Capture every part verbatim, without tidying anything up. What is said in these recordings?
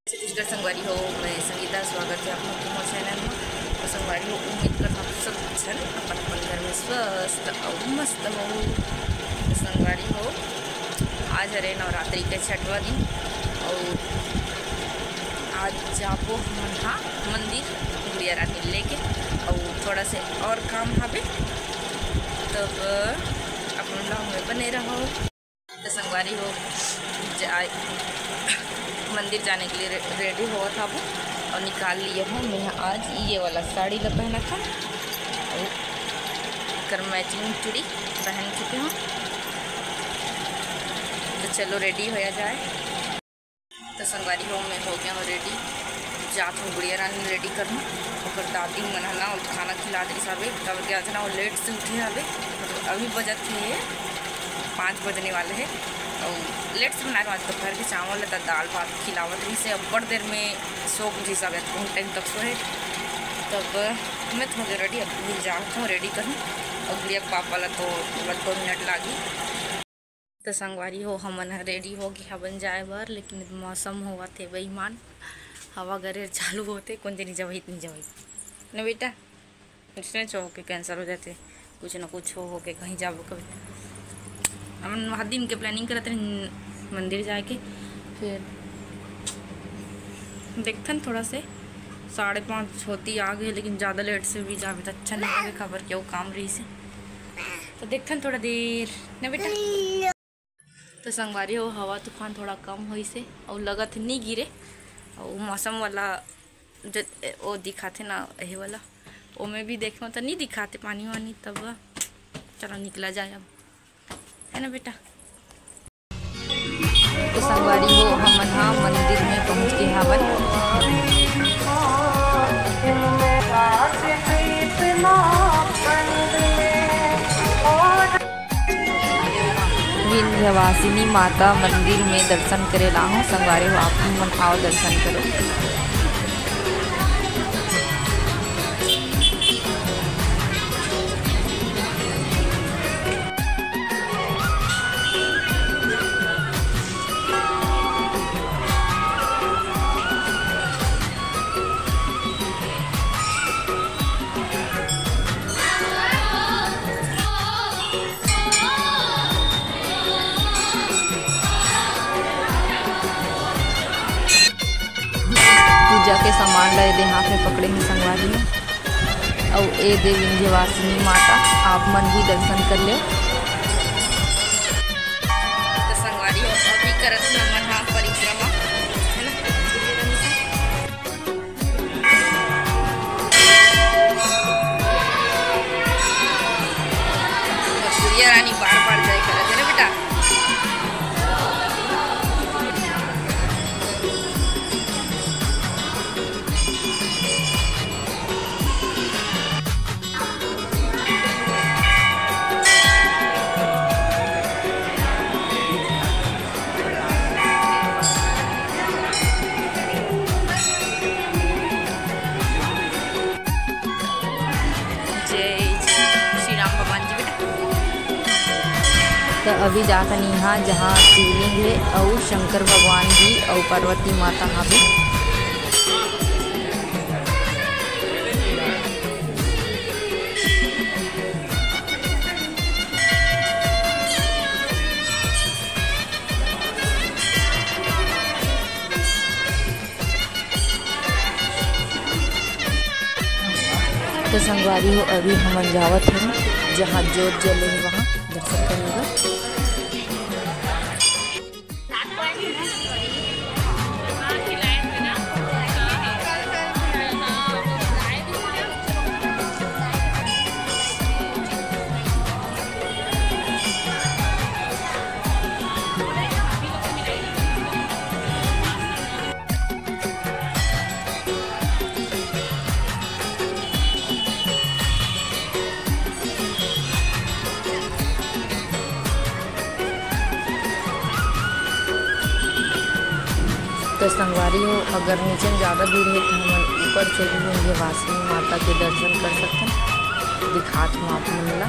छत्तीसगढ़ संगवारी हो, मैं संगीता, स्वागत है आप लोग के मोर चैनल में। तो संगवारी हो, उम्मीद करता हूँ सब झन अपन अपन घर में स्वस्थ और मस्त हो। तो संगवारी हो, आज हरे नवरात्रि के छठवां दिन और आज जाबो हमन हा मंदिर गुड़िया रानी लेके और थोड़ा से और काम हवे, तब अपन लोग में बने रहो। तो संगवारी हो, जाए मंदिर जाने के लिए रे-, रेडी होवत हबो और निकाल लिए हूँ मैं आज ये वाला साड़ी ला पहना था और कर मैचिंग चूड़ी पहन चुके हूँ। तो चलो रेडी होया जाए। तो संगवारी हो, मैं हो गया हूँ रेडी, जात हूँ गुड़िया रानी रेडी करना। ओकर दादी मन ह ना खाना खिला दे हवे, तब क्या था ना, वो लेट से उठे हवे। मतलब अभी बजत हे पाँच बजने वाले है और लेट से बना के आज दोपहर के चावल त दाल भात खिलावत रही से, अब बड़ देर में सो रही सब, बहुत टाइम तक सोए। तब मैं थोड़ा रेडी, अब जात हूँ रेडी करूँ और गुड़िया के पापा ला तो बस दो मिनट लागी। तो संगवारी हो, हमन ह रेडी हो गे हवन जाए बर, लेकिन मौसम होवत हे बेईमान, हवा गरेर चालू होते, कोन जनी जवही त नहीं जवही न बेटा, इसने चो के कैंसिल हो जाते, कुछ ना कुछ हो, हो के कहीं जाबो कभी। हमन वहाँ दिन के प्लानिंग करत रहे मंदिर जाए के, फिर देखथन थोड़ा से साढ़े पाँच होती आ गए, लेकिन ज़्यादा लेट से भी जाबे तो अच्छा नहीं लगे, खबर के वो काम रही से। तो देखथन थोड़ा देर न बेटा। तो संगवारी हो, हवा तूफान थोड़ा कम होइसे और लगत हे नी गिरे और मौसम वाला जो ओ दिखाथे ना, यही वाला, ओमे भी देखे तो नी दिखाथे पानी वानी। तब चलो निकला जाए अब, है ना बेटा। तो संगवारी हो, हमन हा मंदिर में पहुंच गए हवन। विंध्यवासिनी माता मंदिर में दर्शन करे ला आहूं। संगवारी हो, आप मन आओ दर्शन करो। पूजा के सामान ला एदे हाथ में पकड़े हे संगवारी हो। अउ एदे विंध्यवासिनी माता, आप मन भी दर्शन कर ले। तो संगवारी हो, अभी करत हन हमन हा परिक्रमा, है ना? गुड़िया रानी बार बार जाए करत हे ना बेटा। जय श्री राम भगवान जी बेटा। त अभी जात हन इहाँ, जहाँ शिवलिंग हे अउ शंकर भगवान जी अउ पार्वती माता हावे। तो संगवारी हो, अभी हमन जावत हन, जहाँ जोत जले हे, वहाँ दर्शन करे बर। तो संगवारी हो, अगर नीचे में ज़्यादा भीड़ हे, तो हमन ऊपर से भी विंध्यवासिनी माता के दर्शन कर सकथन। दिखात हूँ आप मन ला।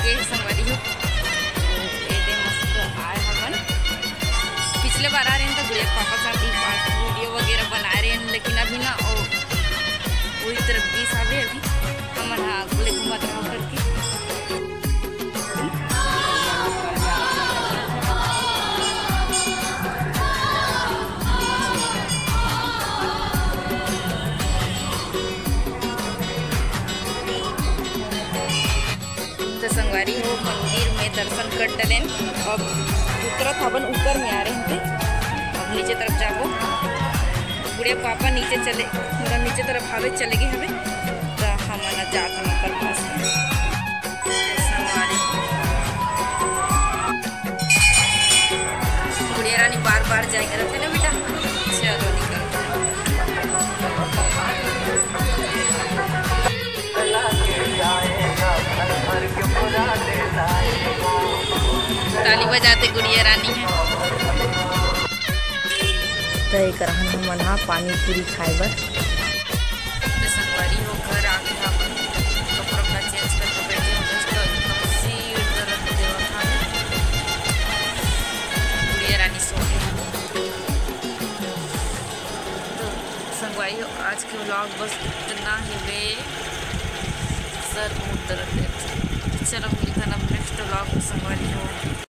ये हे संगवारी हो, तो एदे मस्त आए हवन। पिछले बार आ रहे हैं तो गुड़िया के पापा साथ ही पास वीडियो वगैरह बना रहे हैं, लेकिन अभी ना वो वही तरफ बीस आवे अभी। हमन हा बोले घूमत रहो करके। तो संगवारी हो, मंदिर में दर्शन कर डलेन। अब उतरत हवन, ऊपर में आ रहे हैं। अब नीचे तरफ जाबो। बूढ़े पापा नीचे चले, मतलब नीचे तरफ हवे चले गए हवे। तो हमन जात हन ओकर पास। तो संगवारी हो, गुड़िया रानी बार बार जाए करत है ना बेटा। चलो निकल। ताली बजाते गुड़िया रानी है। तो एक रहन हमन हा पानी पूरी खाए बर। तो संगवारी हो, घर आ गए हम, कपड़ा उपड़ा चेंज करके बैठे हैं, just तो एकदम सिर दर्द देवत हवे। गुड़िया रानी सो गई। तो संगवारी हो, आज के व्लॉग बस इतना ही बे। सर बहुत दर्द है। चलो मिलते हैं अब नेक्स्ट व्लॉग में संगवारी हो।